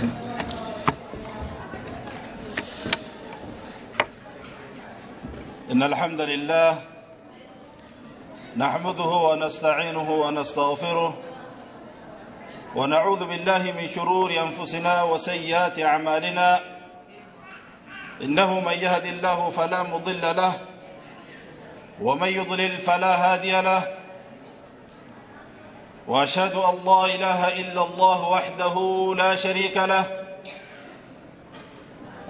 إن الحمد لله نحمده ونستعينه ونستغفره ونعوذ بالله من شرور أنفسنا وسيئات أعمالنا إنه من يهد الله فلا مضل له ومن يضلل فلا هادي له وأشهد أن لا إله إلا الله وحده لا شريك له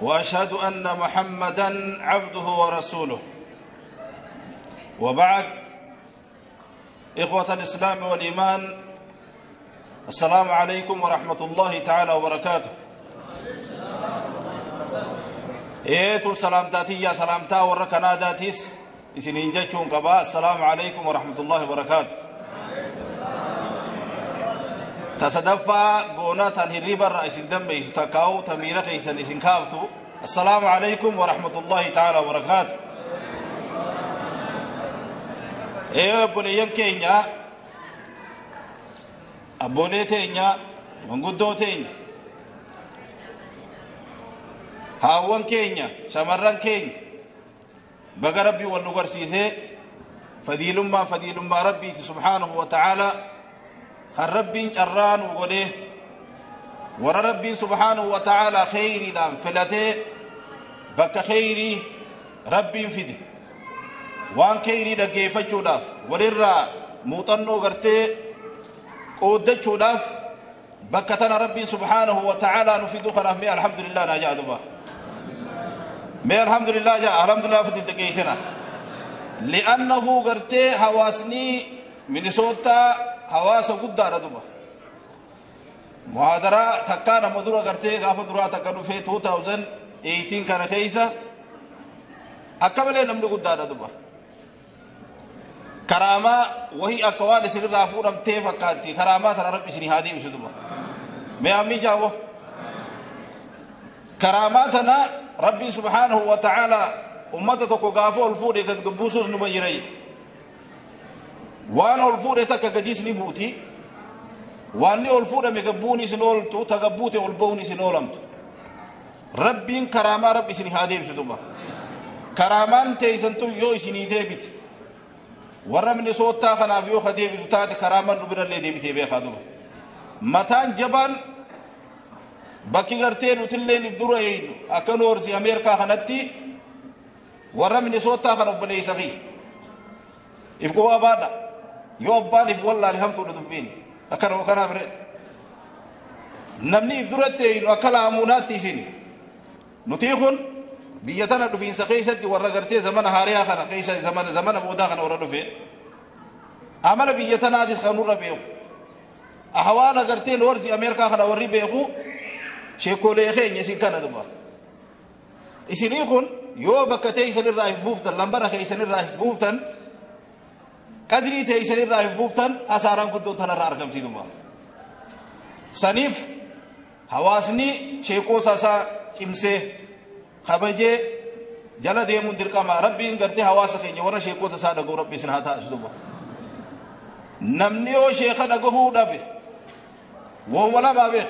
وأشهد أن محمدا عبده ورسوله وبعد إخوة الإسلام والإيمان السلام عليكم ورحمة الله تعالى وبركاته. إيتو سلامتاتي يا سلامتا وركنا داتيس إسنين جتشون قبا السلام عليكم ورحمة الله وبركاته. تصدفا قونا تنهريب الرئيس دم يتكاو تميرة كيسن إسن كافتو السلام عليكم ورحمة الله تعالى وبركاته. إيه بنيان كينيا أبوني تينيا منقدو تينيا هاوان كينيا شمران كينيا بقى ربي والنقر سيسي فديلما فديلما ربي سبحانه وتعالى الرب جران وقوله ور ربي سبحانه وتعالى خيري دام فلته بك خيري ربي فدي وان خيري دغيفچوداف ولرا موطنو غرتي قودچوداف بكتنا ربي سبحانه وتعالى نفيدو خرامي الحمد لله نجا دبا مي الحمد لله جاء الحمد لله فدي دغيسنا لانه غرتي حواسني مينيسوتا حواس قدارة دبا محاضرة تكانا مدورة قرتي غافة درا تكانو في 2018 كان كيسا أكمل نملي قدارة دبا كرامة وهي أكوان سيد رافور أم تيفا كانتي كرامة ترى ربي سني هادي بس دبا ما أمي جاوه كراماتنا ربي سبحانه وتعالى أمتك غافو الفور قد قبوسوس نبجري وان الفور تك قديس نبوتي وان الفور مقبوني سنولتو تقبوتي والبوني سنولمتو ربي كرامة ربي سني هادي بسدوبا كرامان تيسنتو يو سني ديبت ورمني صوتا خنافيو خدي بتات كرامان نبر اللي ديبتي بيخادو متان جبان باكي غرتين وتلين الدروين اكنور سي امريكا خنتي ورمني صوتا خنوبلي سغي يفقوا بادا يوبان والله الحمد لله دبيني أكره كنا بر نمني درتين وكلاموناتي سيني نتيخون بيتنا دفين سقيسة ورغرتي زمن هاريا خنا قيسة زمن زمن بودا خنا ورا دفين عمل بيتنا ديس خنور ربيو أحوال غرتي نورزي أمريكا خنا وري بيخو شيكولي خين يسين كان دبا إسنيخون يو بكتي سن الرايف بوفتن لمبرا خيسن الرايف بوفتن قدري تيسن الرايف بوفتن أساران كنتو تنرى أرقم تيدوبا سنيف حواسني شيكو ساسا چمسي خبجي جلا ديمون درقما ربي انقرتي حواسكين ورا شيكو تسا دقو ربي سنهاتا أسدوبا نمنيو شيخ دقو دابي وولا ما بيخ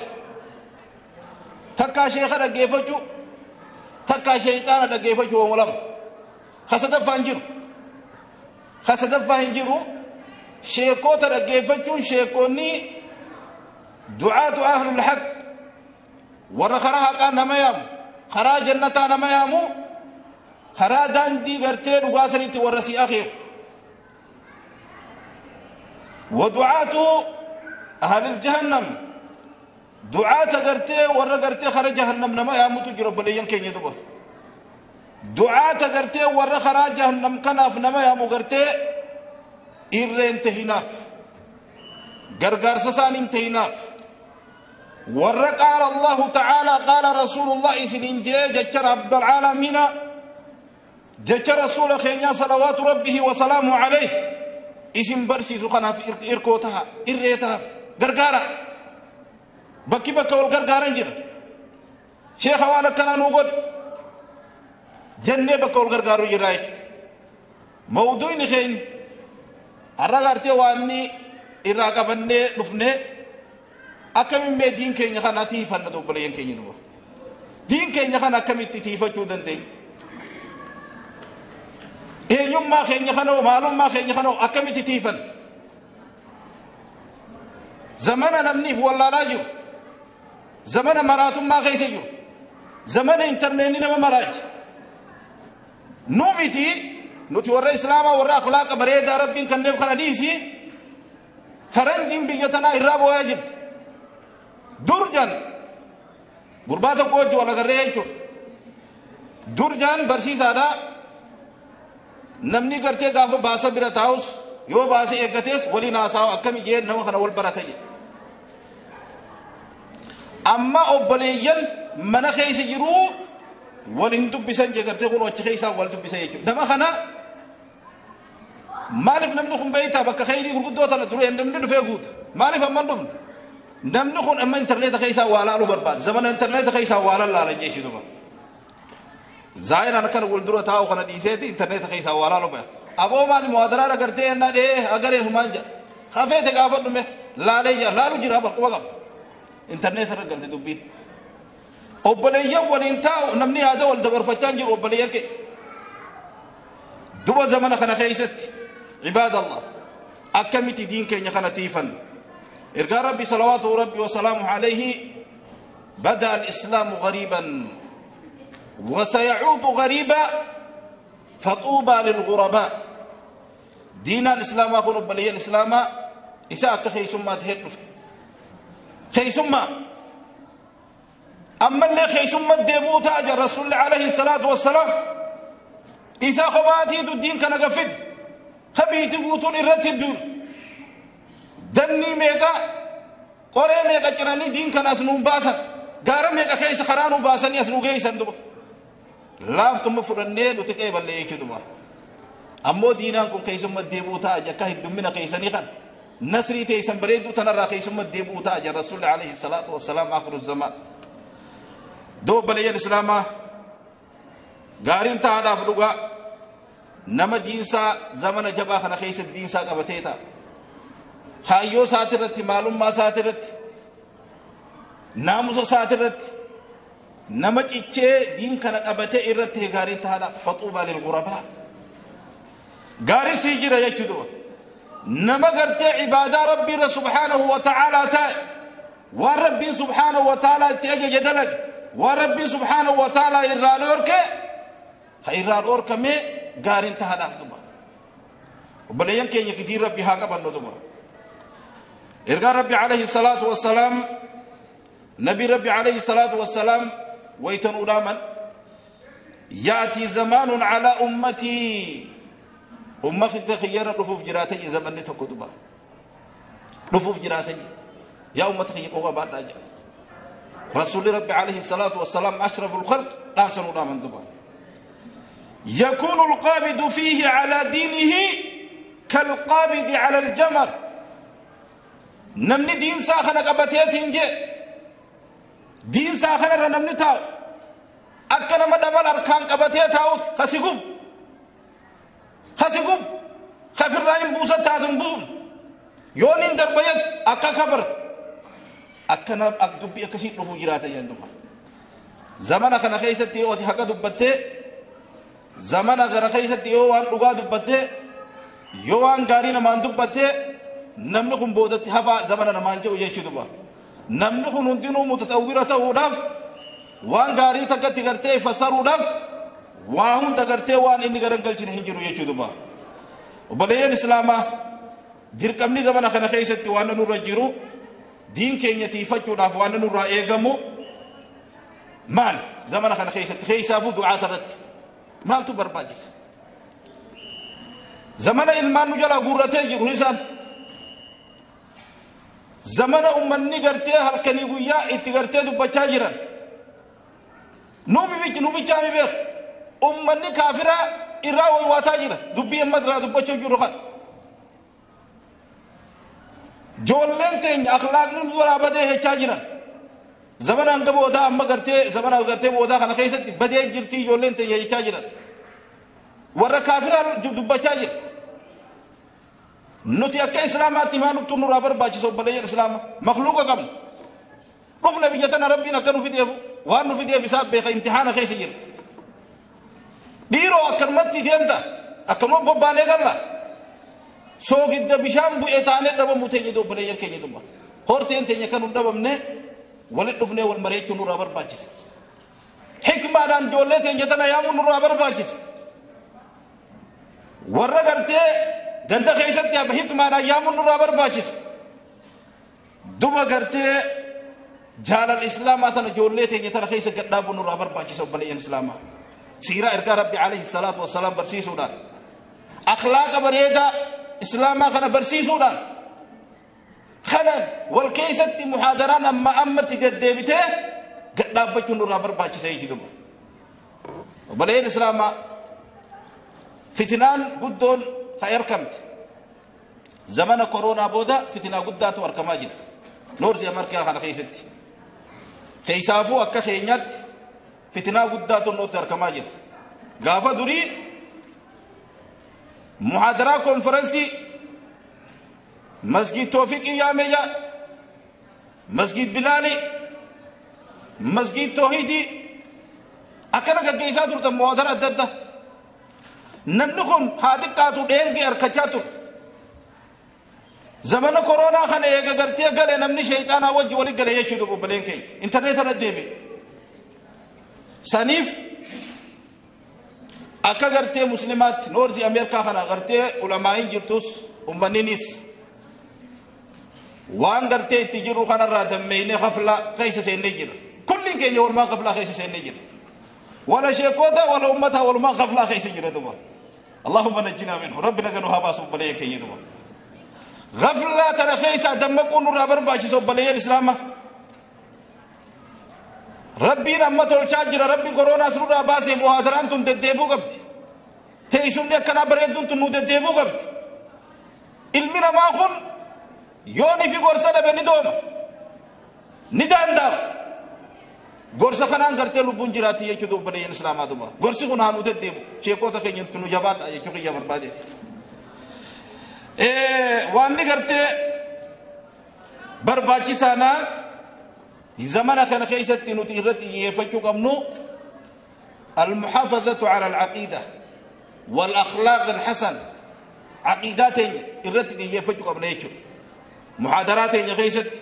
تكا شيخ دقيفجو تكا شيطان دقيفجو وولا خسد فانجرو خسد فانجرو شيكو تدقيفجو شيكوني دعاة أهل الحق ورا خراها كان نميام خرا جنتا نميامو خرا دان دي غرتي رغاسنتي ورسي أخير ودعاة أهل الجهنم دعاة غرتي ورا غرتي خرا جهنم نميامو تجرب لين كين يدبا دعاة غرتي ورا خرا جهنم كناف نميامو غرتي إرين تهناف غرغر سسان انتهناف ورا قال الله تعالى قال رسول الله سنين جج رب العالمين جج رسول خينا صلوات ربه وسلامه عليه اسم برسي سخنا في إركوتها إريتها غرغارة بكي بكي والغرغارة جر شيخ وانا كان نقول جنة بكي والغرغارة جرايك موضوع نخين الرغارتي واني إراقبني نفني Akkamiin mee diin keenya kana tiifanna obboleeyyan keenya duba? Diin keenya kana akkamitti tiifachuu dandeenya? Eenyummaa keenya kana maalummaa keenya kana akkamitti tiifan? Zamana namniif wallaalaa jiru, zamana maraatummaa keessa jiru, zamana intarneetni nama maraacha. Nu miti, nuti warra islaamaa warra akhlaaqa bareedaa rabbiin kanneef kana dhiisi, faranjiin biyya tanaa irraa boo'aa jirti. Durjan gurbaa tokko wajji wal agarree jechuudha. Durjaan barsiisaadha. Namni gartee gaafa baasa bira taa'us yoo baasee eeggatees waliin haasa'u akkami jee nama kana wal barata jedhe. Amma obboleeyyan mana keessa jiruu wal hin dubbisan jee, gartee kun achi keessaa wal dubbisan jechuudha. Nama kana maaliif namni kun beektaa bakka khayrii gurguddoo tana dura namni dhufee guuta? Maaliif amma hin dhufne? Namni kun amma intarneeta keessaa waa laaluu barbaada. Zamana intarneeta keessaa waa laalan jechuudha. Zaayiraan akkana wal dura taa'u kana dhiiseeti intarneeta keessaa waa laaluu barbaada. Aboo maali muhaadaraa agartee ennaa dhee agaree humaan jedha. Hafeete gaafa dhume laalee jira, laalu jira, bakkuma qaba. Intarneeta irra galte dubbiin. Obboleeyyan waliin taa'u namni yaada wal dabarfachaa jiru obboleeyyan kee. Duba zamana kana keessatti, cibaadallah, akkamitti diin keenya kana tiifan? Ergaa rabbi salawaatu rabbi wasalaamu alayhi, بدأ الإسلام غريبا وسيعود غريبا فطوبى للغرباء. دين الإسلام أكون بلي الإسلام إساء خيسما تهد خيسما، أما اللي خيسما ديبو تاج الرسول عليه الصلاة والسلام إساء خباتي الدين كان قفد خبيت بوتون الرتب دول دني ميقا قري ميقا جراني دين كان أسنون باسا gaara meeqa keessa karaa nu baasanii as nu geessan duba laaftuma fudhannee nuti qeeballee jechuudha. Ammoo diinaan kun keessumma deebi'uu ta'a jakka heddummina keessanii kan nasrii teessan bareedduu tanarraa keessumma deebi'uu ta'a jaa rasuulli alayhi salaatu wassalaam akhiru zamaan. Duba baleeyyan islaamaa, gaariin ta'aadhaaf dhugaa nama diinsaa zamana jabaa kana keessa diinsaa qabatee ta'a. Kaayyoo isaatirratti, maalummaa isaatirratti, naamusa isaatirratti nama cichee diin kana qabatee irratti gaariin ta'aadhaaf, faxuubaa lilghurabaa. Gaarii sii jira jechuudha. Nama gartee ibaadaa rabbiirra subhaanahu wa ta'aalaa ta'e, waan rabbiin subhaanahu wa ta'aalaa itti ajaje dalage, waan rabbiin subhaanahu wa ta'aalaa irraa dhoorke ha irraa dhoorkamee gaariin ta'aadhaaf duba. Obboleeyyan keenya, diin rabbi haa qabannu duba. Ergaa rabbi alayhi salaatu wassalaam, nabi rabbi alayhi salaatu wassalaam waytan udaaman, يأتي زمان على أمتي، أمتي خيارة رفوف جراتي، زمن تكتبا رفوف جراتي يا أمتي خيارة بعد أجل رسول ربي عليه الصلاة والسلام أشرف الخلق لا سنودا من دبا، يكون القابض فيه على دينه كالقابض على الجمر. namni diin isaa kana qabateetiin jee diin isaa kanarra namni taa'u akka nama dhabal harkaan qabatee taa'uti, kasi gub kasi gub kafirraa hin buusa taatu hin buufne yoon hin darbayet akka kafar akkana dubbii akkasii dhufuu jiraata jedhan duba. Zamana kana keessatti yoo ati haqa dubbattee, zamana kana keessatti yoo waan dhugaa dubbattee, yoo waan gaarii namaan dubbattee, namni kun boodatti hafaa zamana namaan jedhu jechuu duba. Namni kun hundinuu mutaxawwira ta'uudhaaf, waan gaarii takkatti gartee fassaruudhaaf, waa hunda gartee waan inni garagalchine hin jiru jechuu duba. Obboleeyyan islaamaa, dirqamni zamana kana keessatti waan nurra jiru, diin keenya tiifachuudhaaf waan nurraa eegamu maal? Zamana kana keessatti keessaafuu du'aata irratti maaltu barbaachisa? Zamana ilmaan nu jalaa guurratee jiru isaan, zamana ummanni gartee halkanii guyyaa itti gartee dubbachaa jiran, nu bichaami beeku, ummanni kaafiraa irraa waywaataa jira dubbii amma irraa dubbachuu jiru kan. Joolleen teenya akhlaaqni nu jalaa badee jechaa jiran, zamana hanga boodaa amma gartee zamana gartee boodaa kana keessatti badee jirti ijoolleen teenya jechaa jiran, warra kaafiraa dubbachaa jira. Nuti akka islaamaatti maa nuttu nurraa barbaachisa? Obboleeyyan islaama, makluuqa qabna. Dhufna biyya tana Rabbiin akka nu fideef waan nu fideef isaa beeka imtixaana keessa jira. Dhiiroo akkanumatti deemta akkanuma bobbaanee galla. Soogidda bishaan bu'ee taanee dhabamu teenya obboleeyyan keenya duba. Horteen teenya kan hin dhabamne walit dhufnee wal mareechuun nurraa barbaachisa. Hikmaadhaan ijoollee teenya tana yaamuun nurraa barbaachisa. Warra gartee ganda keessatti hafa hikmaadhaan yaamuun nurraa barbaachisa. Duba gartee jaalal islaamaa tana ijoollee teenya tana keessa gad dhaabuun nurraa barbaachisa obboleeyyan islaamaa. Siiraa ergaa Rabbi alayhi salaatu wassalaam barsiisuudhaan. Akhlaaqa bareedaa islaamaa kana barsiisuudhaan. Kana wal keessatti muhaadaraan amma ammatti deddeebitee gad dhaabbachuun nurraa barbaachisa jechuudha. Obboleeyyan islaamaa fitinaan guddoon ka erkamte. Zamana koronaa booda fitinaa guddaatu argamaa jira. Noorzi Ameerikaa kana keessatti. Keessaafuu akka keenyaatti fitinaa guddaatu nutti argamaa jira. Gaafa durii muhaadaraa konferensii masjid Toofiqii Yaameeyya, masjid Bilaali, masjid Toohidii akkana gaggeessaa turtan muhaadara adda addaa. Namni kun haa xiqqaatu dheengee harkachaa ture. Zamana koronaa kana eega gartee gale namni shayxaanaa wajji wali gale jechuudha obboleen keenya. Intarneeta irra deebi'e. Saniif akka gartee muslimaatti noorzi Ameerikaa kana gartee ulamaa'iin jirtus ummanniinis waan gartee itti jirru kanarraa dammeeynee qaflaa keessa seennee jira. Kulliin keenya walumaa qaflaa keessa seennee jira. Wala sheekota wala ummata walumaa qaflaa keessa jira duba. Allahumma najjinaa minhu. Rabbi naga nu haa baasu obboleeyyan keenya duba. Ghaflaa tana keessa dammaquun nurraa barbaachisa obboleeyyan islaamaa. Rabbiin amma tolchaa jira. Rabbiin koronaas nurraa baasee muhaadaraan tun deddeebi'uu qabdi. Teessumni akkanaa bareedduun tun nu deddeebi'uu qabdi. Ilmi namaa kun yoo ni fi gorsa dhabe ni dooma. Ni danda'ama. Gorsa kanaan gartee lubbuun jiraatti jechuudha obboleeyyan islaamaa duba. Gorsi kun haa nu deddeebi'u. Sheekota keenya nu jabaadha jechuu kiyya barbaadeeti. Waanni gartee barbaachisaanaa zamana kana keessatti nuti irratti xiyyeeffachuu qabnu المحافظة على العقيدة والأخلاق الحسن. عقيداتين irratti xiyyeeffachuu qabna jechuudha. Muhaadaraateen keessatti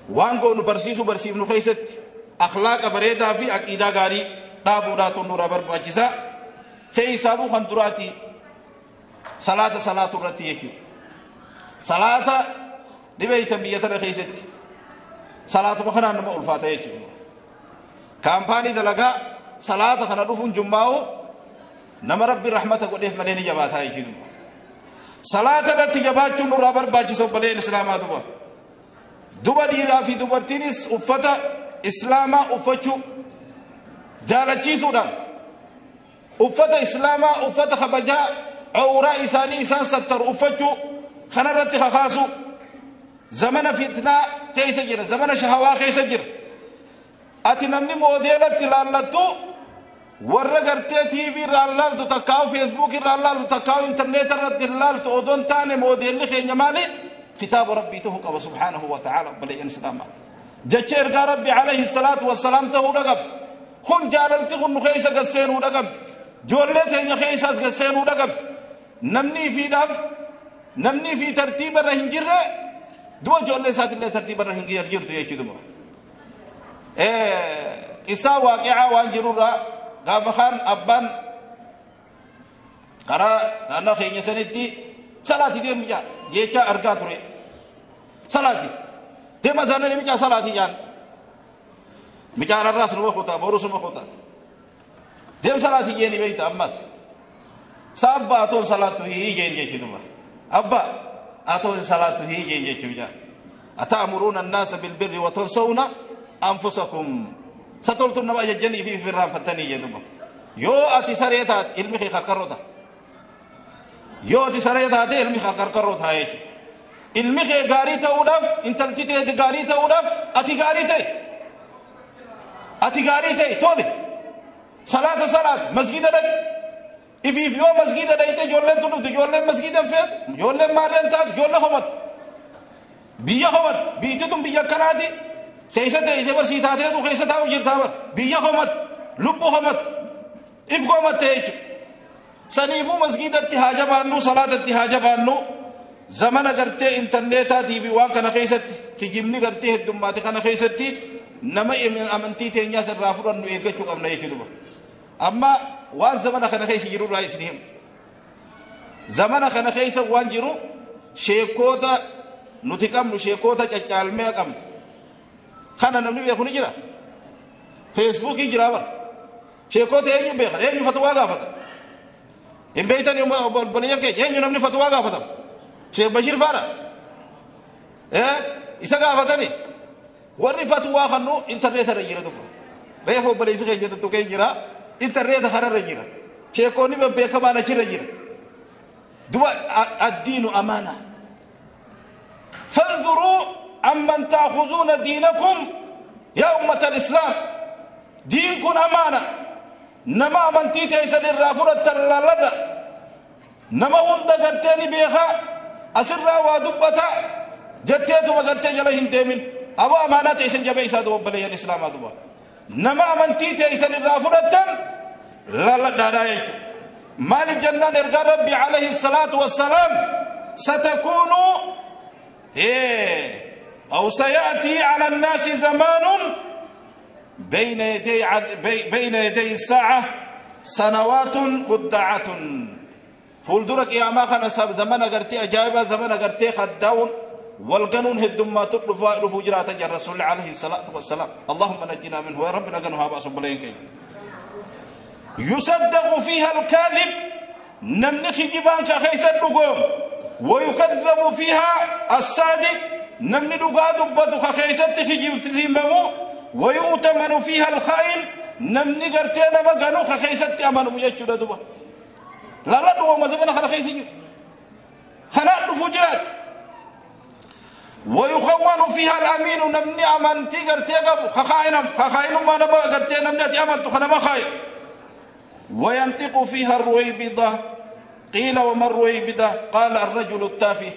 waan goonu barsiisuu barsiifnu keessatti akhlaaqa bareedaa fi aqiidaa gaarii dhaabuudhaatu nurraa barbaachisa. Keessaafuu kan duraati salaata salaatu irratti jechuudha. Salaata dhibeeytan biyya tana keessatti salaatuma kanaan nama ulfaata jechuudha. Kaampaanii dalagaa salaata kana dhufuun jummaa'u nama Rabbi rahmata godheef malee ni jabaataa jechuudha. Salaata irratti jabaachuun nurraa barbaachisa obboleen islaamaa duba. Duba dhiiraa fi dubartiinis uffata islaamaa uffachuu jaalachiisuudhaan uffata islaamaa uffata kabajaa cawraa isaanii isaan sattaru uffachuu kanarratti kakaasu. Zamana fitnaa keessa jira, zamana shahawaa keessa jira. Ati namni moodeelatti laallattu warra gartee TV irraa laaltu takkaa'u Facebook irraa laaltu takkaa'u intarneet irratti laaltu odoo hin taane moodeelli keenya maali? Kitaaba Rabbii ta'uu qaba subhaanahu wa ta'aala obboleeyyan islaamaa. Jecha ergaa Rabbi alayhi salaatu wassalaam ta'uu dhaqab. Kun jaalalti kun nu keessa gasseenuu dhaqabdi. Ijoollee teenya keessaas gasseenuu dhaqabdi. Namni ifiidhaaf namni ifii tartiiba irra hin jirre du'a ijoollee isaatillee tartiiba irra hin jirtu jechuudha. Qissaa waaqicaa waan jirurraa gaafa kaan abbaan karaa naannoo keenya sanitti salaatii deemu jecha argaa ture. Salaatii deema isaanii micaa salaatii jaan. Micaan irraas numa kutaa borus numa kutaa. Deem salaatii jeeni beekta ammas. Saabba atoon salaatu hii jeen jechuudha. Abba atoon salaatu hii jeen jechuudha. Ata'muruuna an-naasa bil-birri wa tansawna anfusakum. Satoltuun nama ajajjanii fi firraanfattanii jedhuba. Yoo ati saree taate ilmi kee qarqarroo ta'a. Yoo ati saree taate ilmi kee qarqarroo ta'a jechuudha. Ilmi kee gaarii ta'uudhaaf intalti tee gaarii ta'uudhaaf ati gaarii ta'e. Ati gaarii ta'e tole. Salaata salaat masgiida dhaqi. Ifiif yoo masgiida dhaqite ijoolleen tun dhuftu ijoolleen masgiida hin feetu ijoolleen maarreen taatu ijoollee homatu. Biyya komat biyyi tun biyya akkanaati keessa teessee barsii taateetu keessa taa'u jirtaa bar biyya komat lubbuu komat if komatte jechuudha. Saniifuu masgiidatti haa jabaannu, salaatatti haa jabaannu. Zamana gartee intarneetaatii fi waan kana keessatti kijibni gartee heddummaate kana keessatti nama amantii teenyaas irraa fudhannu eeggachuu qabna jechuudha. Amma waan zamana kana keessa jiru irraa isin himu. Zamana kana keessa waan jiru sheekota nuti qabnu, sheekota caccaalmee qabnu kana namni beeku ni jira. Feesbuukii jira bara. Sheekota eenyu beekan? Eenyu fatwaa gaafata? Hin beeytan obboleeyyan keenya, eenyu namni fatwaa gaafatamu? Sheekh Bashir faana isa gaafatani. Warri fatwaa kannu intarneeta irra jira tokko. Reefu obboleessi keenya tuttuqee jira, intarneeta kanarra jira. Sheekonni bebbeekamaan achirra jira. Duba addiinu amaana. فانظروا عمن تأخذون دينكم يا أمة الإسلام. دينكم أمانة. نما أمنتي تيسن الرافرة تلالنا نما هند قرتيني بيخا أسرا ودبتا جتيتو مقرتي جلهن ديمن أبو أمانة تيسن جبيسا دو بلي الإسلام دبا. نما أمنتي تيسن الرافرة لا لا مالك جنان إرقى ربي عليه الصلاة والسلام ستكون أو سيأتي على الناس زمان بين يدي الساعة سنوات خدعة. فولدرك يا ما خنا زمن قرتي أجابة زمن قرتي خداون والقانون هدم ما تطلف رفجرات الرسول عليه الصلاة والسلام. اللهم نجنا منه يا ربنا قنوها بأس بلين. يصدق فيها الكاذب نمنخي جبان كخيس النقوم، ويكذب فيها الصادق نمن دقا دبتو كخيست خجب ويؤتمن فيها الخائن نمن قرتين مقانو كخيست أمانو مججو دبا. لا لا دوا ما زمنا خنا خيسي خنا فجرات. ويخون فيها الأمين نمن أمان تيغر تيغب خخائنم خخائن ما نما قرتين نمن أمانتو خنا ما خاين. وينطق فيها الرويبضة. قيل وما الرويبضة؟ قال الرجل التافه.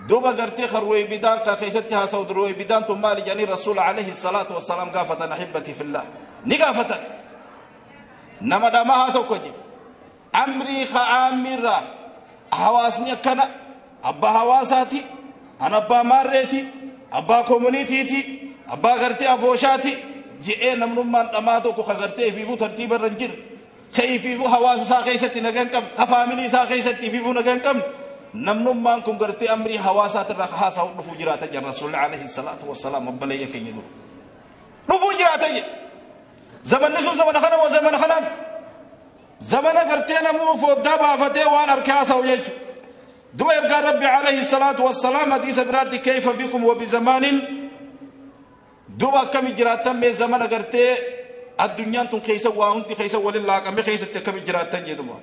دوبا قرتيخ الرويبضان كخيستها سود الرويبضان ثم لجاني الرسول عليه الصلاة والسلام قافة أحبتي في الله نقافة نما دمها توكجي أمري خامرة حواسني كنا أبا حواساتي أنا أبا ماريتي أبا كومونيتي أبا قرتي أفوشاتي جئ نمنمان أماتوكو خغرتي فيفو ترتيب الرنجر خيفيفو حواس ساقيستي نغن كم خفاملي ساقيستي فيفو نغن كم نمنمان كن غرتي أمري حواسات الرخاصة ونفو جرات الرسول عليه الصلاة والسلام أبلي يكين يدو نفو جرات زمن نسو زمن خنم وزمن خنم زمن غرتي نمو فودابا فتي وان أركاسا ويجو دو يرقى ربي عليه الصلاة والسلام حديث براتي كيف بكم وبزمان دوبا كم جراتن مي زمن غرتي الدنيا تن خيسه وانت خيسه ولله كم خيسه كم جراتن جدوا.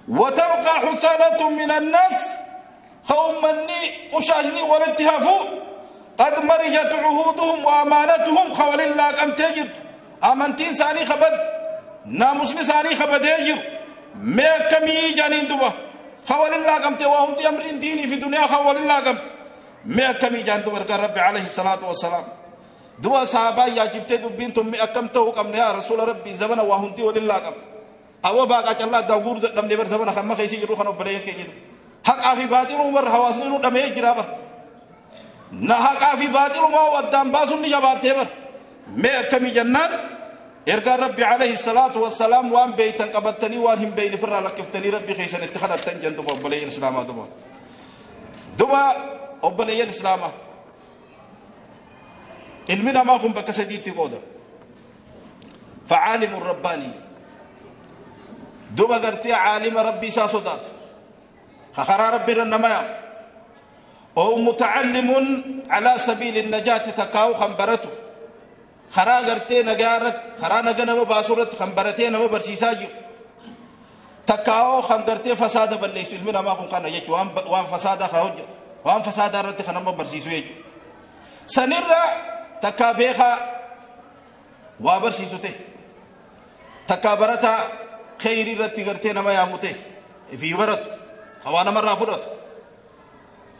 وتبقى حثالة من الناس خومني قشاشني والاتهافو قد مرجت عهودهم وامانتهم خول الله كم تجد امنتين ساني خبد ناموسني ساني خبد يجر مي كم يجانين دوبا خول الله كم تواهم امرين ديني في الدنيا خول الله كم مي كم يجان دوبا ربي عليه الصلاة والسلام. دوا صحابة يا جفتي دبين تم أكم تو كم يا رسول ربي زمن وهنتي ولله كم أو باقي الله داور دم نبر زمن خم خيسي يروح خنو بلاي كيجي حق أفي باطل عمر حواسني نو دم يجرا بر نه حق أفي باطل ما ودام باسون نجابات بر ما أكم جنان إرجع ربي عليه الصلاة والسلام وان بيتن قبضتني وان هم بين فرا لكفتني ربي خيسن اتخذت تنجن دوا بلاي الإسلام دوا دوا بلاي الإسلام ilmi namaa kun bakka sadiitti qooda. فعالم الرباني دوبا قرتي عالم ربي ساسودات خخرا ربي رنما أو متعلم على سبيل النجاة تكاو خنبرته خرا قرتي نجارت خرا نجنم باسورت خنبرتي نما برسيساجي تكاو خنبرتي فساد بليس المنا ما كن كان يجي وان فساد خهج وان فساد رت خنم برسيسو يجي سنرى تكابيخا وابرسيسو تي تكابرتا خيري رتي قرتي نما ياموتي في برت خوانا مرة فرت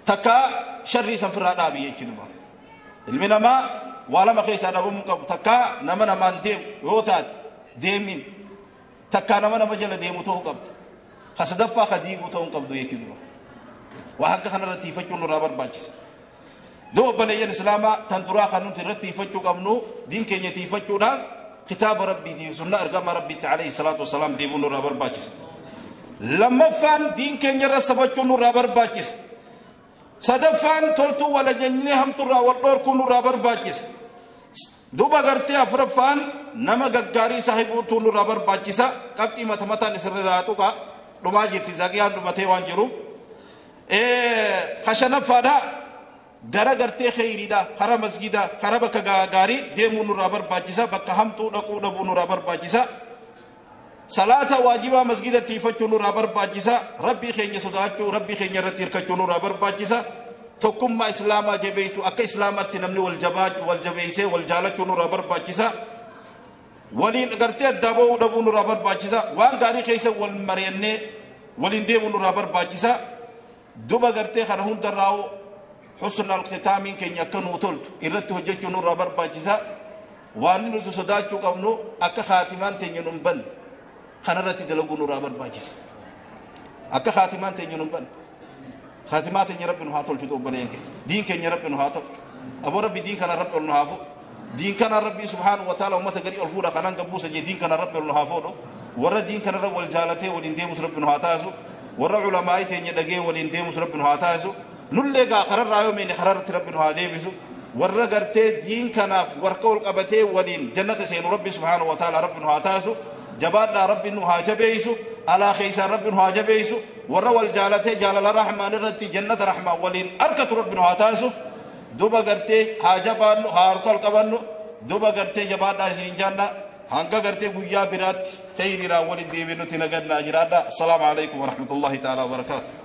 تكا Sharrii san firraa dhaabi jechuudha. Ilmi namaa waa lama keessaa dhabamuu qabu. Takkaa nama namaan deemu yoo taate deemin, takkaa nama nama jala deemu ta'uu qabda. Ka sadaffaa ka diiguu ta'uu hin qabdu jechuudha. Waa akka kanarratti tiifachuun nurraa barbaachisa. Doo obboleeyyan islaamaa, tan duraa kan nuti irratti tiifachuu qabnu diin keenya tiifachuudhaan kitaaba rabbiitii fi sunnaa ergama rabbiitti alayhi salaatu wasalaam deebi'uun nurraa barbaachisa. Lammaffaan diin keenya irra sabachuun nurraa barbaachisa. Sadaffaan toltuu wal ajajnee hamturraa wal dhorkuu nurraa barbaachisa. Duuba gartee afuraffaan nama gaggaarii saahibuutu nurraa barbaachisa. Qabxii mata mataan isirraa tuqa dhumaa jirti, zaqiyaan dhumatee waan jiruuf. Shanaffaadha, gara gartee kheyriidha, kara masgida, kara bakka gaarii deemuu nurraa barbaachisa. Bakka hamtuu dhaquu dhabuu nurraa barbaachisa. Salaata waajibaa masgida tiifachuu nurraa barbaachisa. Rabbii keenya sodaachuu, rabbii keenya irratti hirkachuu nurraa barbaachisa. Tokkummaa islaamaa jabeessu, akka islaamaatti namni wal wal jabeessee wal jaalachuu nurraa barbaachisa. Waliin gartee addaa ba'uu dhabuu nurraa barbaachisa. Waan gaarii keessa wal mari'annee waliin deemuu nurraa barbaachisa. Duba gartee kana hundarraa xusna alkhitaamiin keenya akka nuu toltu irratti hojjechuu nurraa barbaachisa. Waan nuti sodaachuu qabnu akka kaatimaan teenya nun banne kanarratti dalaguu nurraa barbaachisa. Akka kaatimaan teenya nun banne, kaatimaa teenya rabbi nu haa tolchu. Obboleen keenya, diin keenya rabbi nu haa tolchu. Aboo rabbi, diin kana rabbi ol nu haa fuudhu. Diin kana rabbi subhaanahu wa ta'ala ummata gadi ol fuudha kanaan gabbuusa jee. Diin kana rabbi ol nu haa fuudhu. Warra diin kanarra wal jaalatee waliin deemus rabbi nu haa taasisu. Warra ulamaa'ii teenya dhagee waliin deemus rabbi nu haa taasisu. Nullee gaa kararraa yoo meene kararratti rabbi nu haa deebisu. Warra gartee diin kanaaf warqa ol qabatee waliin jannata seenu rabbi subhaanahu wa ta'ala rabbi nu haa taasisu. Jabaadhaa, rabbi nu haa jabeessu. Alaa keessaan rabbi nu haa jabeessu. Warra wal jaalatee jaalala rahmaan irratti jannata rahmaan waliin arkatu rabbi nu haa taasisu. Duba gartee haa jabaannu, haa harka ol qabannu. Duba gartee jabaadhaa isiniin jaanna. Hanga gartee guyyaa biraatti kheyriidhaan waliin deebinutti nagannaa jiraadha. Assalaamu alaikum warahmatullahi ta'ala wabarakaatu.